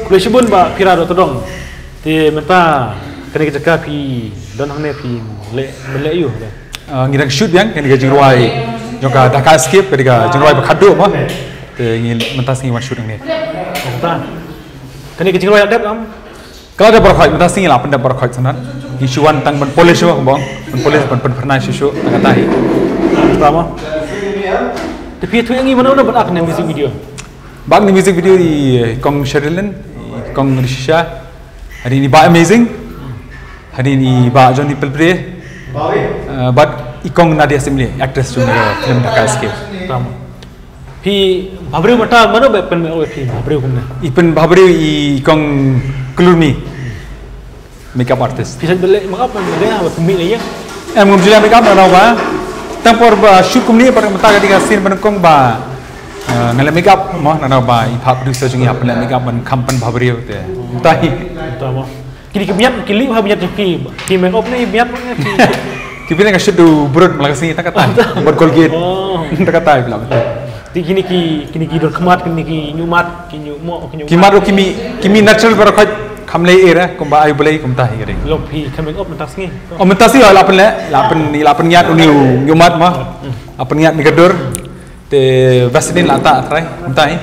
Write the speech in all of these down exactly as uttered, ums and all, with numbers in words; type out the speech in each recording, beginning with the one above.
Khublei shibun Bah Phira Dohtdong. Te mynta kane ka jaka phi don hangne phi leh, leh aiu? Ah, ngi dang shoot biang kane ka jingrwai jong ka Dhaka Escape, kane ka jingrwai ba khadduh mo. Te ngi mynta sngi wan shoot hangne. Mynta kane ka jingrwai la dep em? Ka la dep baroh khoit, mynta sngi la pyndep baroh khoit sanad. Ngi shu wan tang ban polish mo, ban polish, ban pynphyrnai shuh shuh tang katta hi. Mynta mo. Te phi ïathuh ïa ngi mano mano ban act ha kane ka music video? Ba act ha kane ka music video i Kong Sherilyn, i Kong Rishisha, hadien i Bah Amazing, hadien i Bah Johnny Pelpre, eh, bad i Kong Nadia Simli, actress jong ka film Dhaka Escape. Mynta mo. Phi bhabriew mynta mano ba pynmake up ïa phi bhabriew kumne? I pynbhabriew i Kong Klurmi. Makeup artist. Phi sa leh make up mynta ba pynmih ïa. Em, ngam ju leh make up na ba. Tang por ba shoot kumne, por mynta ka dei ka scene ba nyngkong ba, eh, nga leh make up mo, na ba i Phah producer jong ngi hap leh make up ban kham pynbhabriew te. Mynta hi. Mynta mo. Kine ki miat, ki lip ha miat jong phi. Phi make up ne miat ne phi? Ki phi nga shu brut ma la ka sngi tang katta. Bad Colgate. Oh. Tang katta phi la. Te kine ki, kine ki don khmat, kine ki ñiuhmat, ki ñiuhmoh, ki ñiuhmat. Ki mat ruh ki mih, ki mih natural baroh khoit, kham leh ïa, kumba ai U Blei kumta hi ka dei. Long phi ka make up mynta sngi? Oh, mynta sngi la pynleh, la pyn, la pynïaid une u ñiuhmat mo. La pynïaid une ka dur. Te Vaseline la tah trai, mynta hi.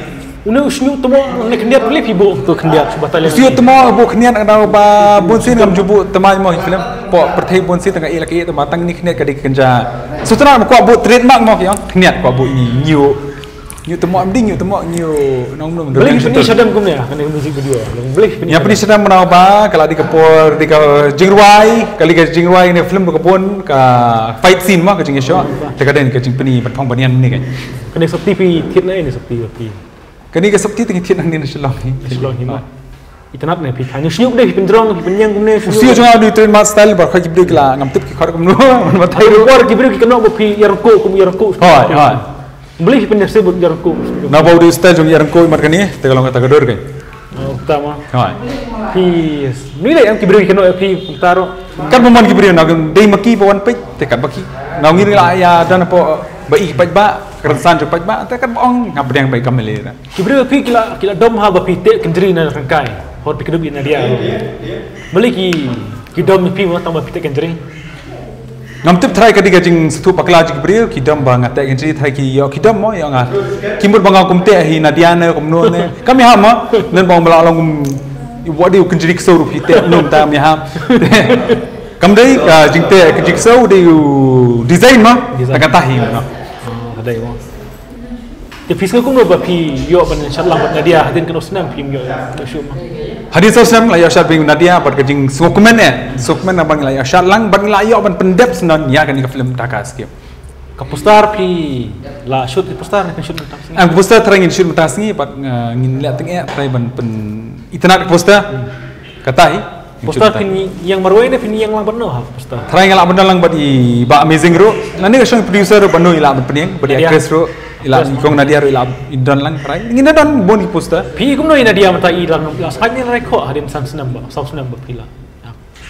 Une u shñiuh tmoh ne khyndiat phi buh to khyndiat shu batai. U shñiuh tmoh buh khyndiat nga dei ba bun sien ngam ju buh thymmai mo hi film. Hapoh pyrthei bun sien tang ka ïa la ka ïa tang ba tang une khyndiat ka dei ka kynja. Sutana ma kwah buh trademark mo ki ong khyndiat kwah buh une ñiuh. Ñiuh tmoh em dei ñiuh tmoh ñiuh nong nong. Balei phi pyni shadem kumne ha kane ka music video? Balei phi pyni? Ïa pyni shadem mynta ba ka la dei ka por dei ka jingrwai, ka la dei ka jingrwai ne film ka bun ka fight scene mo ka jingïashoh. Te ka dei ka jingpyni ban phong ban ïeng ne ka. Kane sopti phi thied ne, ne sopti phi. Kane ka sopti te ngi thied nangne na Shillong hi. Shillong hi mo. Itynnad ne phi kha. Ngi sñiuh de phi pynjrong phi pynïeng kumne. U sñiuh jong nga u dei trademark style ba khoi ki briew ki la ngam tip ki khot kumno. Ba tai ruh. Por ki briew ki kynnoh ba phi ïarangkuh kum ïarangkuh. Hoi, hoi. Balei phi pynïaserbud ïarangkuh? Na ba u dei style jong ïarangkuh imat kane te ka long kata ka dur kai. Oh, ta mo. Hoi. Phi, ngi leh em ki briew ki kynnoh ïa phi mynta ruh. Katba mon ki briew na dei ma ki ba wan peit te katba ki. Na ngi la ïa don hapoh ba i paidbah, ka rynsan jong paidbah te katba ong nga pdiang ba i kam leh. Ki briew phi ki la, ki la dom ha ba phi teh kynjri na ryngkai. Hor phi kdup ïa Nadia. Balei ki, ki dom phi mo tang ba phi teh kynjri. Ngam tip trai ka dei ka jingsngewthuh bakla jong ki briew, ki dom ba nga teh kynjri trai ki ïoh ki dom mo ïoh nga. Ki mut ba nga kum teh hi Nadia ne kumno ne. Kam ïa mo, nen ba ong ba la long kum wat dei u kynjri ksew ruh phi teh num ta ïa. Kam dei ka jingteh kynjri ksew dei u design mo. Design. Ta kata hi mo. Oh, ka dei mo. Te phi sngew kumno ba phi ïoh ban shad lang bad Nadia hadien katno snem phim ïoh, ïoh shuh mo? Hadien saw snem la ïoh shad bad Nadia bad ka jingsngewkmen eh. Sngewkmen na ba ngi la ïoh shad lang bad ngi la ïoh ban pyndep sngewbha ïa kane ka film Dhaka Escape. Ka poster phi la shoot ka poster ne phin shoot mynta sngi? Em, ka poster trai ngin shoot mynta sngi bad, eh, ngin leh teng eh trai ban pyn itynnad ka poster. Kata hi. Poster phin ïeng marwei ne phin ïeng lang bad no ha poster? Trai nga lah ban don lang bad i Bah Amazing ruh. Lane ka shong producer ruh ba no i lah ban pynïeng, bad i actress ruh, i lah i Kong Nadia ruh i lah i don lang trai. Ngin da don bun ki poster. Phi kumno i Nadia mynta i lang la sait ne lai khoh hadien san snem ba, saw snem ba phi la.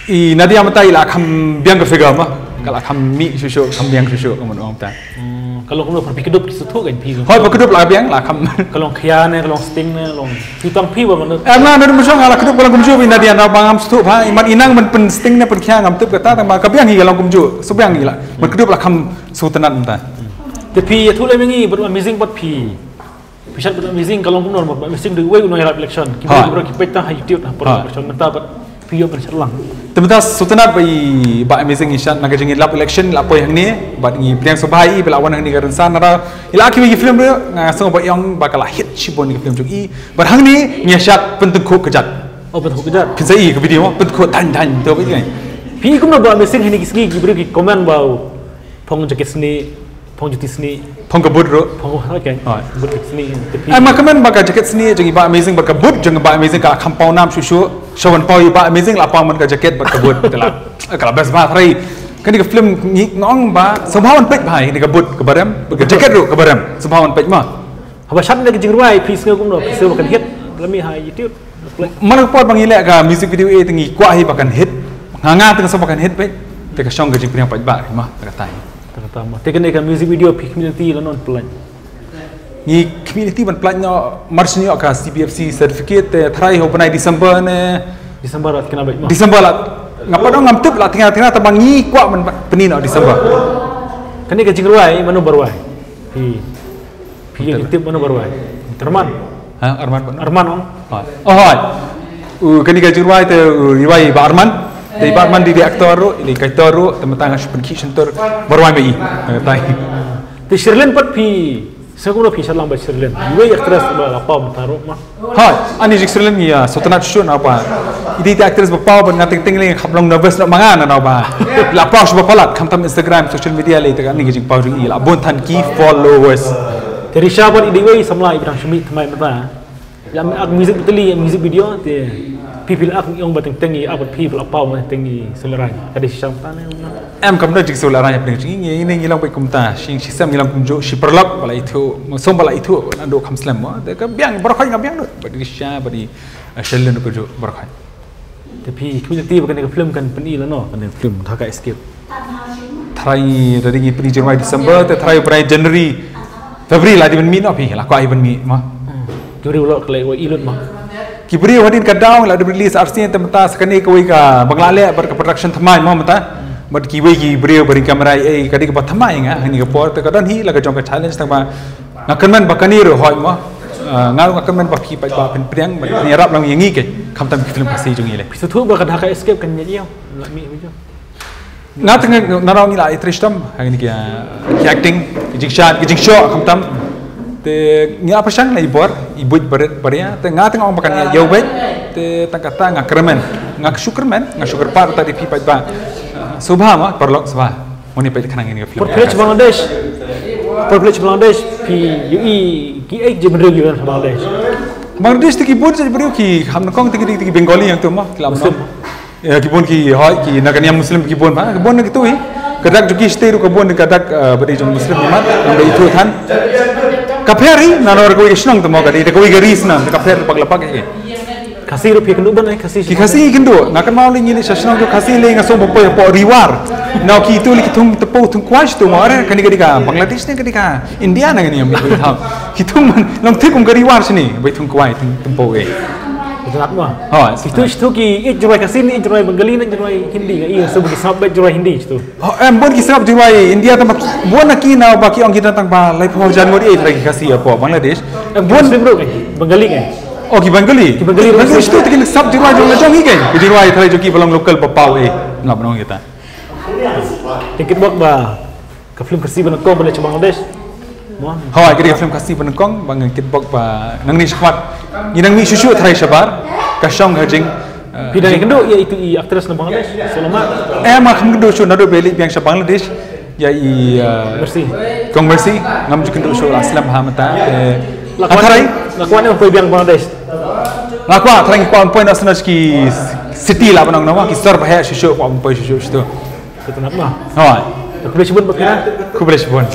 I Nadia mynta i la kham biang ka figure ma. Ka la kham mih shuh shuh, kham biang shuh shuh ka man ong ta. Hmm, ka long kumno phi kdup ki sngewthuh kan phi? Hoi, phi kdup la biang la kham. Ka long khia ne, ka long sting ne, long. Phi tang phi ba man. Em na, na dum shong la kdup ka long kumjuh i Nadia na ba ngam sngewthuh ba. I man i nang man pynsting ne pynkhia ngam tip kata tang ba ka biang hi ka long kumjuh. Shu biang hi la. Man kdup la kham sngewtynnad mynta. Te phi ïathuh lem ïa ngi bad Amazing bad phi. Phi shad bad Amazing ka long kumno bad Amazing dei uwei u nongïalap election. Ki briew ki peit tang ha YouTube ha por election mynta bad phi ïoh ban shad lang. Te mynta sngewtynnad ba i Bah Amazing i shad na ka jingïalap election la poi hangne bad ngi pdiang sngewbha i ba la wan hangne ka rynsan na i la ki film ruh nga sngew ba ïong ba ka la hit shibun ki film jong i bad hangne ngi shad Pyntyngkhuh Kjat. Oh, Pyntyngkhuh Kjat. Phin sa i ka video Pyntyngkhuh Dang Dang to ba i. Phi kumno ba Amazing hangne ki sngi ki briew ki comment ba phong jacket sni Phong juti sni. Phong ka boot ruh. Phong, okay. Hoi. Boot sni. Ai ma comment ba ka jacket sni jong i Bah Amazing bad ka boot jong i Bah Amazing ka kham paw nam shuh shuh. Shuh ban paw i Bah Amazing la paw man ka jacket bad ka boot te la. Ka la best ba trai. Kane ka film ngi ngong ba sngewbha ban peit ba kane ka boot ka barem, ka jacket ruh ka barem. Sngewbha ban peit ma. Haba shad na ka jingrwai phi sngew kumno phi sngew ba kan hit. Lami ha YouTube. Mar ka por ba ngi leh ka music video eh te ngi kwah hi ba kan hit. Nga nga te ka song ba kan hit beit. Te ka shong ka jingpyniang paidbah hi ma te ka tai. Te ka tai ma. Te kane ka music video phi community la non plan. Ngi khmih lynti ban pynlait noh, march noh ka C B F C certificate, te tharai ha u bnai December ne. December la tang beit mo. December la. Nga pat ngam tip la tang tang, te ba ngi kwah ban pyni noh December. Kane ka jingrwai mano ba rwai? Phi. Phi ïa tip mano ba rwai? Arman. Ha, Arman pat. Arman ong. Hooid. Oh, hooid. U, kane ka jingrwai te, u, i rwai i Bah Arman. Te i Bah Arman dei, dei actor ruh, i dei kaitor ruh, te mynta nga shu pynkhih shyntur ba rwai ma i. Te Sherlyn pat phi, sa kumno phi sha lang bad Sherlyn? Iwei i actress ba la paw mynta ruh mo. Hooid, ani jik Sherlyn ngi ïa sngewtynnat shuh naba i dei i actress ba paw, bad nga teng teng lei nga hap long nervous noh ma nga naba la paw sha ba palat, khamtam Instagram, social media lei te kane ka jingpaw jong i la bun than ki followers. Te Risha pat i dei iwei i samla i ba dang shu mih thymmai mynta. La mih ak music, bad lei music video te phi, phi la ak ong ba teng teng i ak bad phi ba la paw, teng teng i sngewlehrain. Ka dei shisha mynta ne? Em, kam don jingsngewlehrain hapdeng jong ngi, ngi, ngi long beit kumta, shi, shisem ngi long kumjuh, shi paralok ba la ithuh, sngewbha ba la ithuh naduh kham slem mo. Te ka biang baroh khoit, nga biang lut bad i Risha bad i, eh, Sherlyn ruh kumjuh baroh khoit. Te phi khmih lynti ba kane ka film kan pyni lano, kane ka film Dhaka Escape? Tharai da dei ngi pyni jingrwai December, te tharai u bnai January, February la dei ban mih noh phi, la kwah ïa ban mih mo. Hmm. Ki briew la klet wei i lut mo. Ki briew hadien ka daw la dep release arsien, te mynta sa kane kawei kaba nga la leh bad ka production thymmai mo mynta. Bad kiwei ki briew ba ring camera, eh, ka dei kaba thymmai nga ha kane ka por, te ka don hi la ka jong ka challenge, tang ba nga kyrmen ba kane ruh hooid mo. Ah, nga ruh nga kyrmen ba phi paidbah phin pdiang bad phin ïarap lang ïa ngi keiñ, khamtam ki film Khasi jong ngi lei. Phi sngewthuh ba ka Dhaka Escape kan ïa ïew la mih video? Nga tang nga, nga ruh ngi la ïatrei shitom ha kine ki, ki acting, ki jingshad, ki jingshoh khamtam. Te ngi la pyrshang la i bor, i buit barit baria, te nga tang nga ong ba kan ïa ïew beit. Te tang kata nga kyrmen, nga shu kyrmen, nga shu kyrpad ruh ïa phi paidbah. Sngewbha mo paralok, sngewbha mo, ngin peit khnang ïa kane ka film. Por phi leit sha Bangladesh, por phi leit sha Bangladesh phi ïohi kiei ki jingbynriew ki don ha Bangladesh? Bangladesh te ki bun ki jingbynriew, ki kham nyngkong te ki dei, te ki Bengali hangto mo, ki la Muslim. Ïa, ki bun ki, hooid, ki na ka niam Muslim ki bun ba, ki bun na kitu hi. Ka dak jong ki shatei ruh ka bun ka dak, eh, ba dei jong Muslim hi mo, nang ba ithuh than. Ka pher hi na, na kawei ka shnong te mo, ka dei kawei ka ri shnong, ka pher bak la bak hi. Khasi ruh phi kynduh ban, eh, Khasi? Ki Khasi kynduh, nga kynmaw lei ngi leit sha shnong jong Khasi lei nga sngew ba poi hapoh Ri War. Na ki tu lei ki thung tympew thung kwai tu mo, are kane ka dei ka Bangladesh ne ka dei ka India na ka niam, ki thung man long thik kum ka Ri War shane, ba i thung kwai thung tympew eh. Betul mo. Ha, situ, situ ki ïeit jingrwai Khasi ne ïeit jingrwai Bengali ne ïeit jingrwai Hindi? Nga ïohi shuh ba ki sngap beit jingrwai Hindi situ. Oh, em, bun ki sngap jingrwai India, tang ba ki, bun na ki naba ki ong ki don tang ba laiphew hajar ngut, eh, trai ki Khasi hapoh Bangladesh. Em, bun Muslim ruh, eh, Bengali, eh. Oh, ki Bengali. Ki Bengali ruh Bengali situ te ki sngap jingrwai jong la jong hi keiñ. Ki jingrwai trai jong ki ba long local ba paw, eh. Naba ong kita. Te kitbok ba ka film Khasi ba nyngkong ba leit sha Bangladesh mo. Hooid, ka dei ka film Khasi ba nyngkong ba ngi kitbok ba nangne shakhmat ngi nang mih shuh shuh tharai shabar, ka shong ha jing, eh, phi dang ïakynduh ïa itu i actress na Bangladesh? Salma. Em, nga kham kynduh shuh naduh ba leit biang sha Bangladesh ïa i, eh, Mercy. Kong Mercy, ngam ju kynduh shuh, la slem ha mynta. Eh, la kwah tharai, la kwah ne poi biang Bangladesh? La kwah, tharai ngi kwah poi na sna ki city la ban ong na mo, ki sor ba heh shuh shuh, kwah poi shuh shuh shuh. Sngewtynnat mo. Hooid. Khublei shibun ba phi ïa. Khublei shibun.